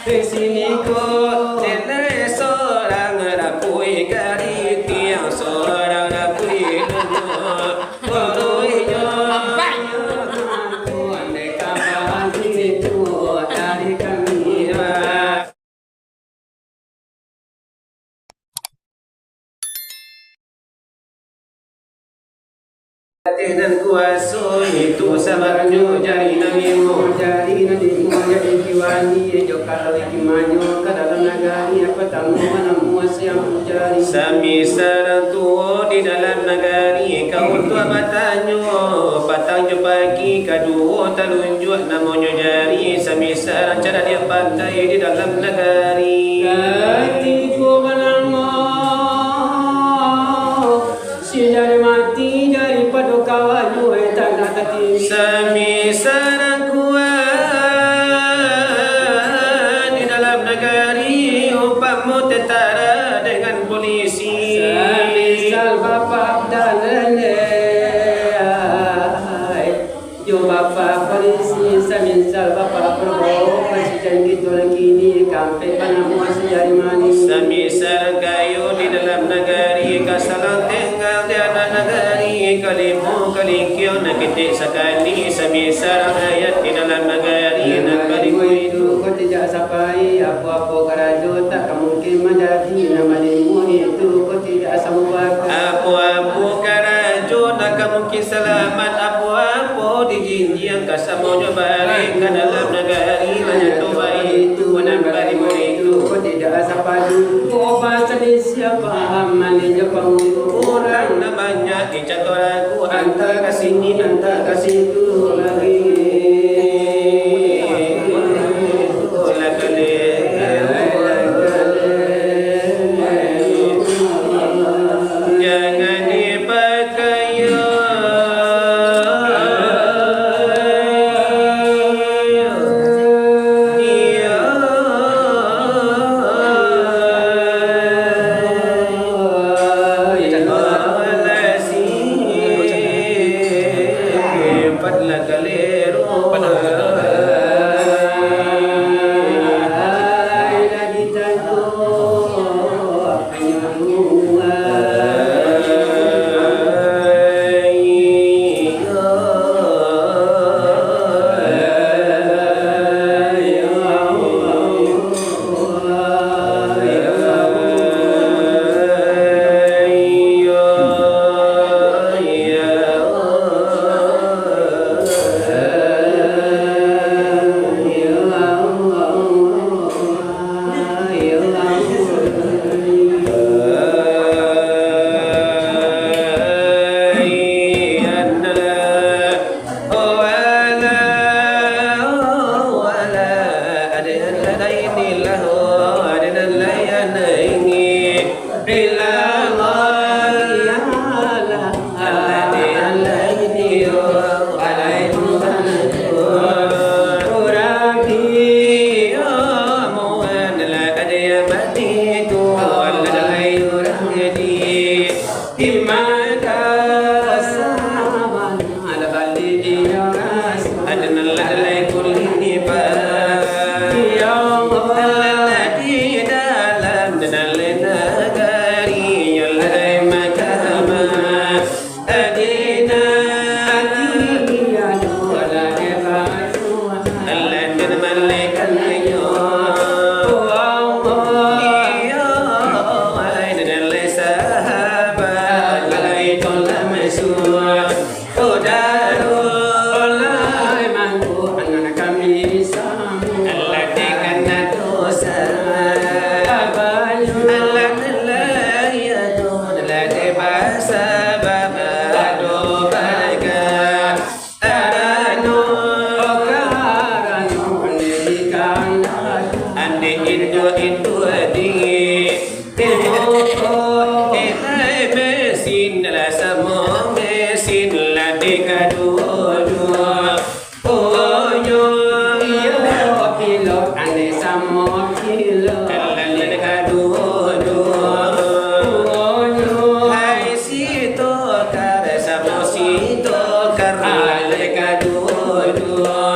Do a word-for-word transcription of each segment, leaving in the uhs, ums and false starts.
Di sini ko, denai sorang rapuik karitiang, sorang rapuik duduak, koruihnyo. Andai kabar itu dari kami, Pak. Patih nan kuaso, itu sababnyo jari nan limo, jari nan limo, jari kiwani, jo kalau hikmahnyo ka dalam nagari, apo tamu manamu siang jari. Samisal tuo di dalam nagari, ka untuak batanyo, patang jo pagi, kaduo talunjuak namonyo jari, samisal cadiak pandai di dalam nagari. Katigo banamo. Si jari mati daripado kawannyo, eh, tanah tati. Samisal kuat di dalam nagari, umpamo tentara dengan polisi. Samisal bapak dan nenek. Jo bapak polisi, samisal bapak Prabowo, presiden kito nan kini, kampek panamo si jari manih. Samisal kayo di dalam nagari, ka salang tengah di anak nagari, kalimo kalingkiang nan ketek sakali, samisal rakyat di dalam nagari, nan kalimo itu ko tidak sapai, apo-apo karajo tak ka mungkin manjadi, nan malimo itu ko tidak samupakat. Apo-apo karajo nak ka mungkin salamat, apo-apo dijinjiang ka samonyo baliak ka dalam nagari, manyato baitu, nan balimo itu ko tidak sapadu. Ko basalisiah paham, manih jo pangulu urang nan banyak dicato ragu, antah ka sini, antah ka situ lagi. Jangan dipakai, yo. Iyo. Iyo. Empat lah kali. Ande indo-indo di Tembok, eh, mesin lah samo, mesin lah dekaduo-duo. Oh, nyo, iyo, pilot ane samo pilot. Lah dekaduo-duo. Oh, nyo, hai si tokar samo si tokar, lah dekaduo-duo.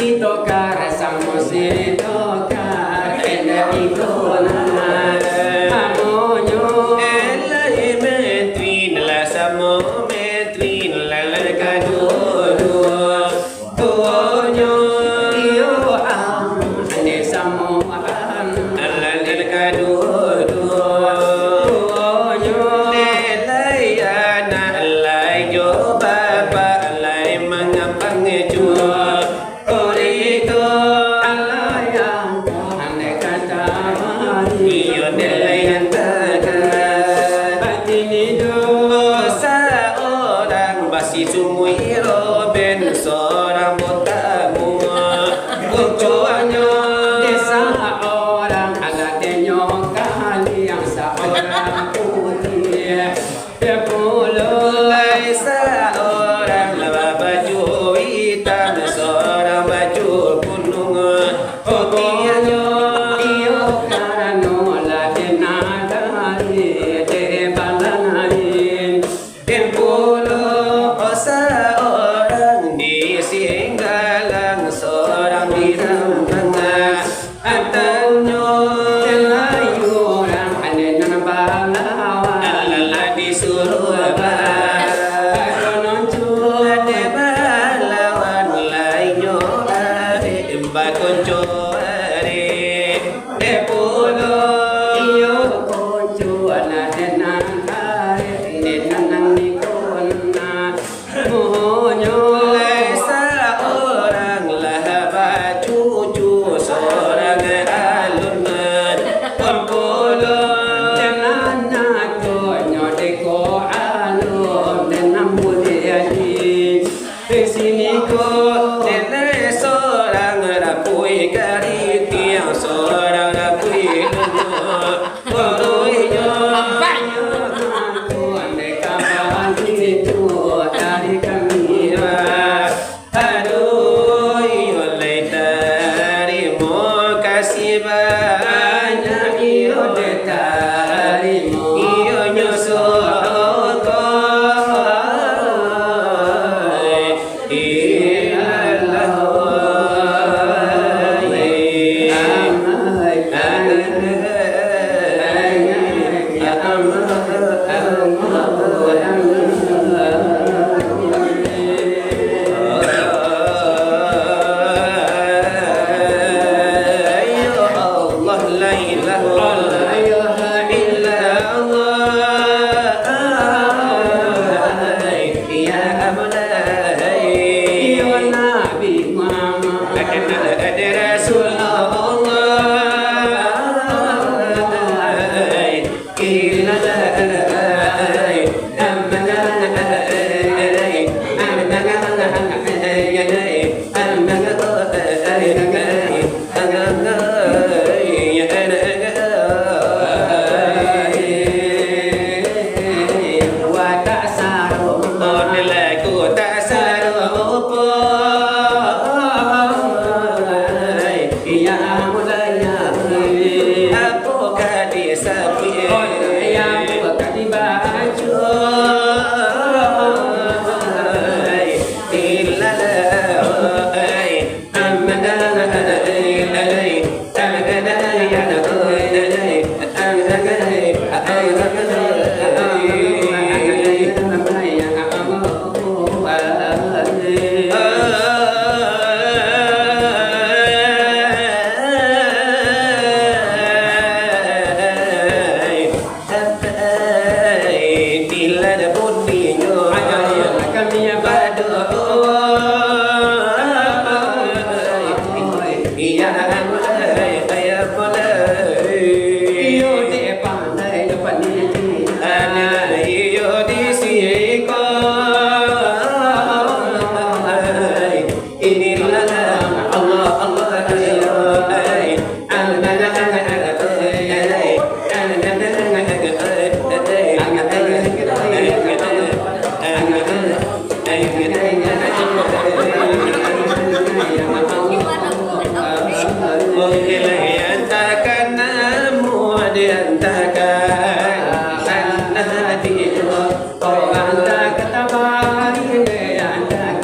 Tokar samo si tokar, indak iko nan amonyo. Elai menteri lah samo menteri lah, lah kaduo-duo. Tuonyo iyo am, ane samo am. Lah, lah kaduo-duo. Tuonyo elai anak, lai jo bapak, lai mangambang juo. Orito alayang, andai kata mari. Iyo, dek layang taga. Batini do saorang, basi sumui roben, saorang botak bungo. Ucuanyo desa orang, alatenyo kaliang, saorang putih. Lai saorang lah babaju itam, saorang baju kunuang. Obianyo iyo karano lah dinagari di balan lain. Den pulo saorang di Singgalang, saorang di Rambang. Atanyo telayu urang ade nan balawan. Alah disuruah ba-, kononcu ade balawan lainyo arek bakonco arek. Dek pulo iyo konco anak den nan arek, den nan iko nan Monyo lai saorang lah bacucu, saorang alun bakumpul. Nan nyatonyo dek ko alun, nan buliah di siko, lai saorang rapuik karitiang, saorang rapuik dunia. Aduh, iyo lai tarimo kasih banyak, iyo lai tarimo, iyo nyo sokoi. Ya Abdullah, ya Nabi Muhammad, ada Rasulullah. Iyo di siko. Inilah Allah, Allah, Allah. Oke lah, antakan namu diantakan. Anak di Orang tak ketabari, antakan.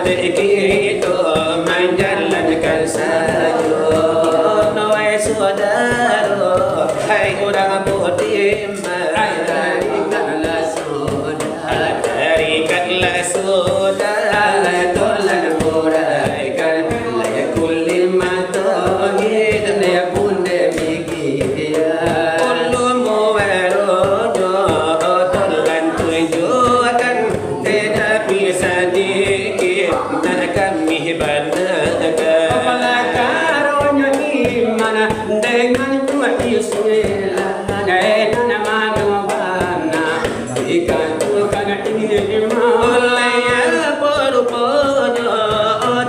Kito manjalankan sajo, wahai sudaro, hai urang budiman. Tarikatlah sudah, tarikatlah sudah, tolan uraikan, lai kuli matohid, lai bunde mikia. Ulu muaronyo, tolan tunjuakan, tetapi sadikik, nak kami banakan. Apalah karonyo iman, dengan kuat Islam, dengan mano bana, dikatukan iman. Oleh apo ruponyo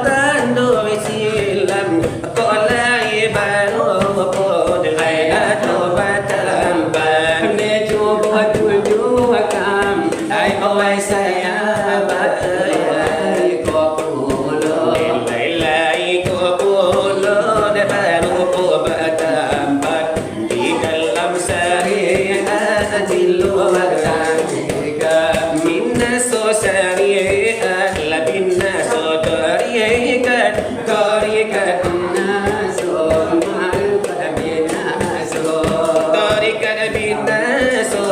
tando Islam, kok lai barupo, ai atau batampan. Nde cubo tunjuakan, ai owai sahabat, lai ko pulo. Lai, lai ko pulo, nde barupo batampan. Di dalam syariat, di luar syariat. Binaso syariat, lah binaso tarikat. Tarikat binaso, makrifat binaso. Tarikat binaso,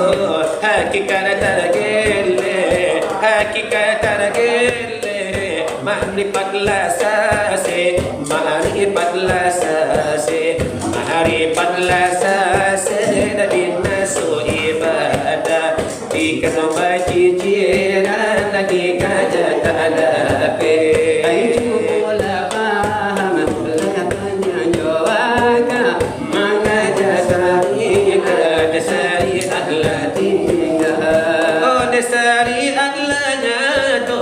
hakikat targelek. Hakikat targelek. Makrifat lah sasek, makrifat lah sasek, makrifat lah sasek, dari naso ibadah, di kano bajijiran, di kaja tak dapek. Ayo cubolah paham, lah tanya jo agak. Mangaja syariat, syariat lah tingga. Oh, dek syariat lah nyato,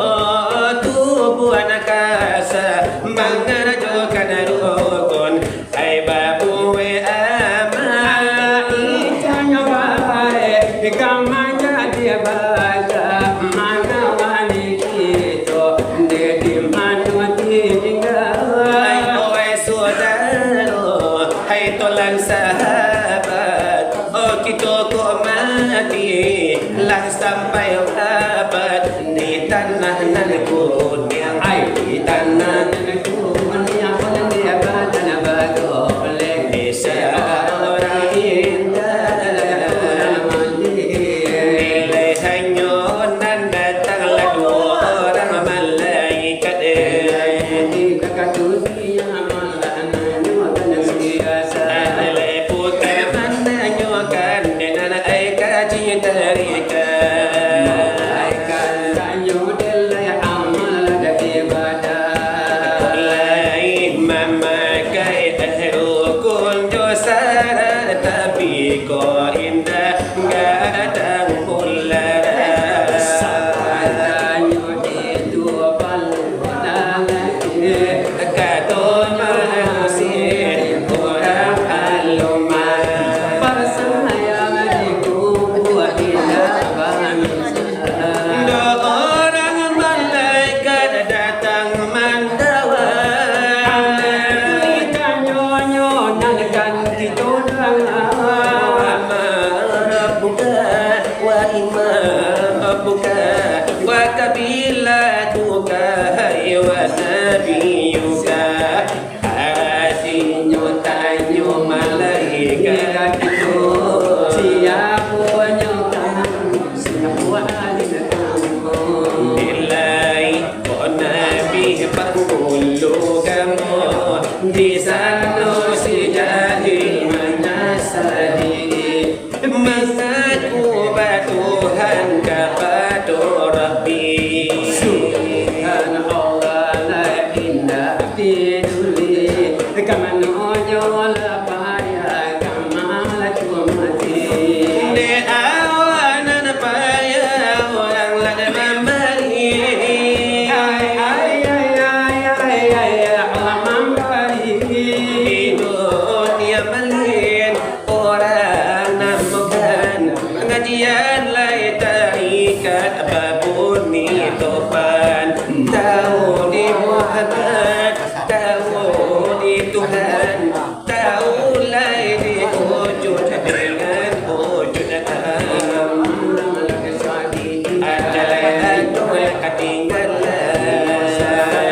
tubuah nan kasa, mangarajokan rukun, ai babuek amal. Icanyo bae, ka manjadi baja, manawani kito, dek di mano tingga. Ai, oe sudaro, hai tulan sahabat, oh, kito ko mati, lah sampai wafat di tanah nan kuniang. Ai, di tanah nan kuniang, di badan bagolek, di seorang indah. Nilai hanyo nan datang lah duo urang malaikat. Alai puta mananyokan, nan ai kaji tarikat. Lai mamakai rukun jo syarat, tapi ko indak gadang mularas. Kato manusia urang aluman. Parcaya di kubua indak manusia. Ndo urang malaikat datang mandawa. Ditanyonyo nan kan kito danga. Wa ma rabbuka, wa ma rabbuka, wa qabilatuka, hai wa nabiyuka. Aratinyo tanyo malaikat tu, siaponyo kamu, siapo ahli kamu? Nilai ko Nabi pangulu kamu, di sano si jahil manyasali. Mangaku batuhan kapado Rabbi. Subhanallah, la indak diduli. Ka mano nyo lah payah, ka ma lah cubo mati. Dek awak nan payah, urang lah mambari. Ai, ai, ai, urang mambari. Di dunia malin, urang nan bukan, pangajian lai tarikat babunyi topan. Tahu di Muhammad, tahu di Tuhan, tahu lai di wujud dengan wujud alam. Ajalah anu lah katinggalan.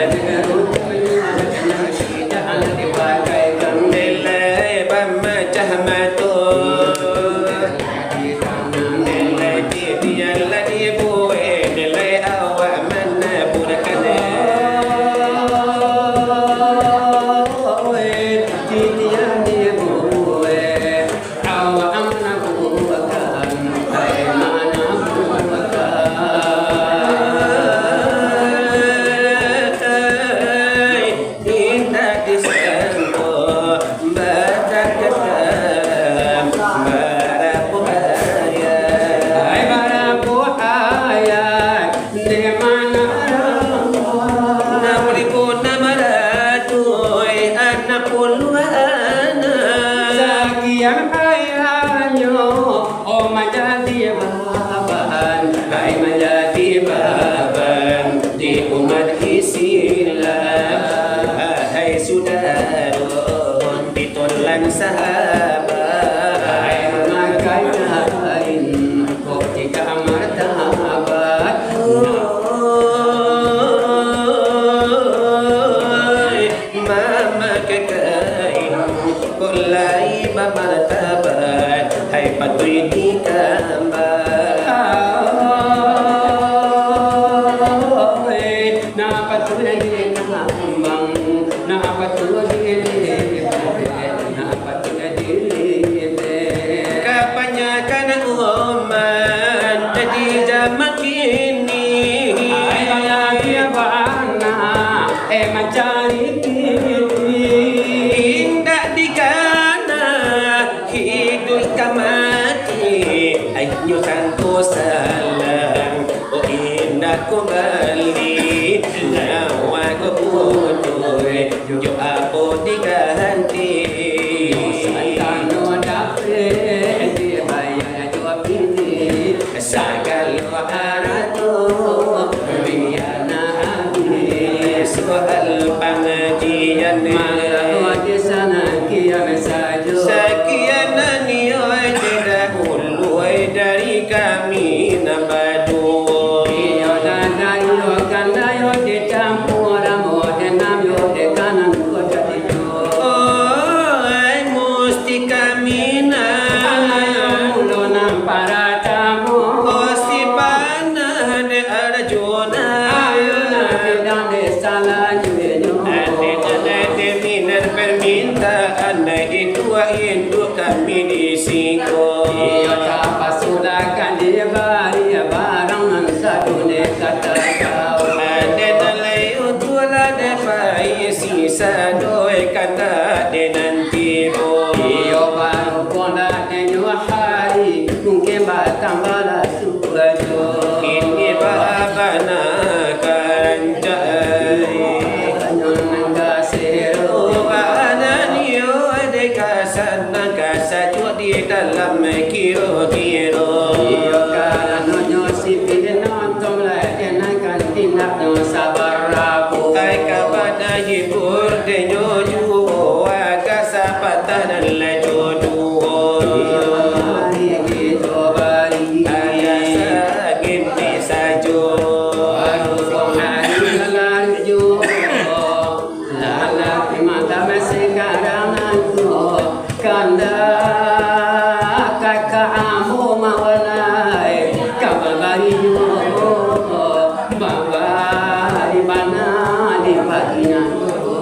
Hai sudaro, di tulan sahabat. Hai mangkaian, kok tidak martabat. Oi, mamakai kain, kok lai bamartabat. Hai patuik di kambang. Oi, Nah, patuik di kambang, nah, patuik di lilin, nah, patuik di lilin. Kabanyakan umat di zaman kini, ai, bana, eh, mancari kini. Indak dikana hiduik ka mati, ai, nyo sangko salang. Oh, indak kumbali, nyawa ko putuih, jo apo diganti? Satano dapek, dibayar jo pitih, sagalo arato, biana habih. Soal pangajian, malah di sana kian sajo. Sakian nio je dahulu dari kami nan baduo. Iyo nan dari yo kan dayo dicampua, ramo denam yo dekanan ko jadi jo. Oi, musti kami nan. Ayo mulo nan paratamo. Oh, si panah de Arjuna. Ayo nan bidang de salanjuiknyo. Ade nan ade minan permintaan itu, induak kami di siko. Iyo, tapasudakan dibari barang nan sadonyo ka tatau. Ade nan lai utuh lah dipaisi, sadonyo ka tak ade nan tibo. Iyo, baru pun lah denyo hari, mungkin batambah lah suajo. Kini baa bana ka rancak ari. Bana nio dek ka sanang ka sajuak di dalam kiro-kiro. Iyo, karanonyo si Pinonton lai, enakan tindaknyo sabar rabu. Ai ka bana hibur denyo juo, agak sapatah nan lai jodoh. Iyo, mari kito bari. Agak sagini sajo. Baru kok hari lari juo. Lalaki malam sekarang tu, kandak kakak ambo mawalai, ka babari juo, babari bana di pagi nan tu.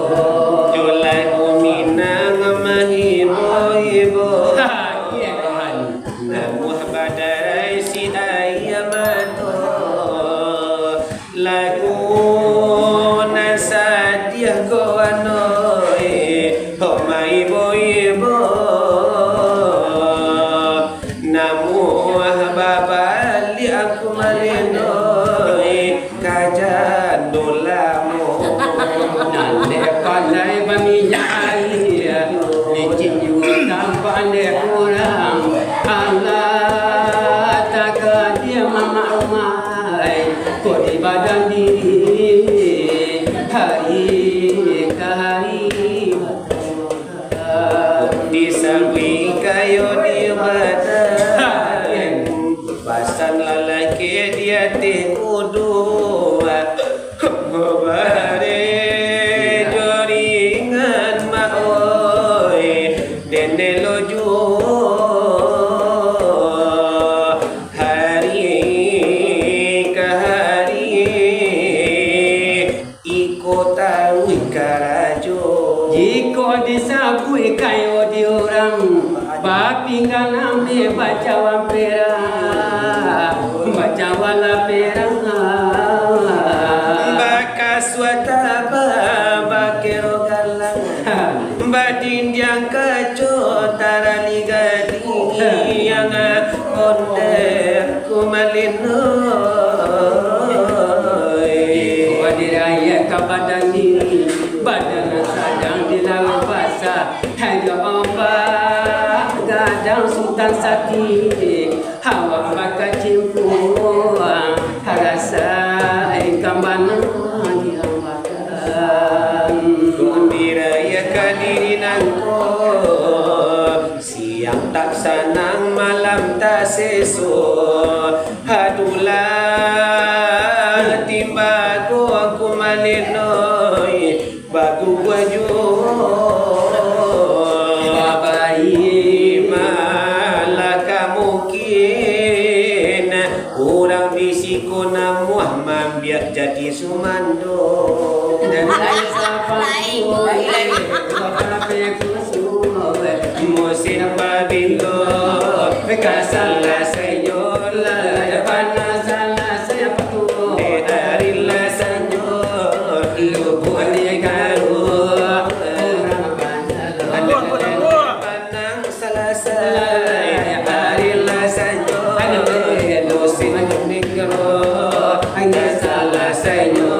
Jolai bumi nan mahibo-hibo. Ha, iyo, Tuhan. Namuah badarai si aia mato. Lagu nan sadiah ko ano, eh, ho maibo-ibo. Namuah babaliak angku malino, eh, ka jando lamo. Nan dek pandai baminyak aia, licin juo tampak dek urang. Alah, takadie mamak rumah. Ai, kok di badan diri, hari ka hari. Kok disabuik kayo di badan, pasan lalaki di ateh kudu. Bare jo ringan ma oi, dendelo juo. Hari ka hari, iko taruih karajo. Jikok disabuik kayo di urang, bapinggan ambiak bacawan perak, bacawan lah perak. Bakasuah tabang bakero galang. Badindiang kaco tarali gading, ondeh kumalin oi. Iko dirayek ka badan diri, badan nan sadang di lauik basa. Hayo ombak gadang Sutan Sati, awak bakacimpuang, rasa ikan bana di awak. Ka diri nangko, siang tak sanang, malam tak seso. Hadulah, timbago aku malenoi, bagubuah juo. Baik, malah ka mungkin, urang di siko namuah mambiak jati sumando. Dan saya sapa musim pabilo, ka salasai nyo lah, panah salasai apa tu? Di hari lah sanyo, lubuak di karuah, urang panah. Panang salasai, hari lah sanyo, musim minggu, hanya salasainyo,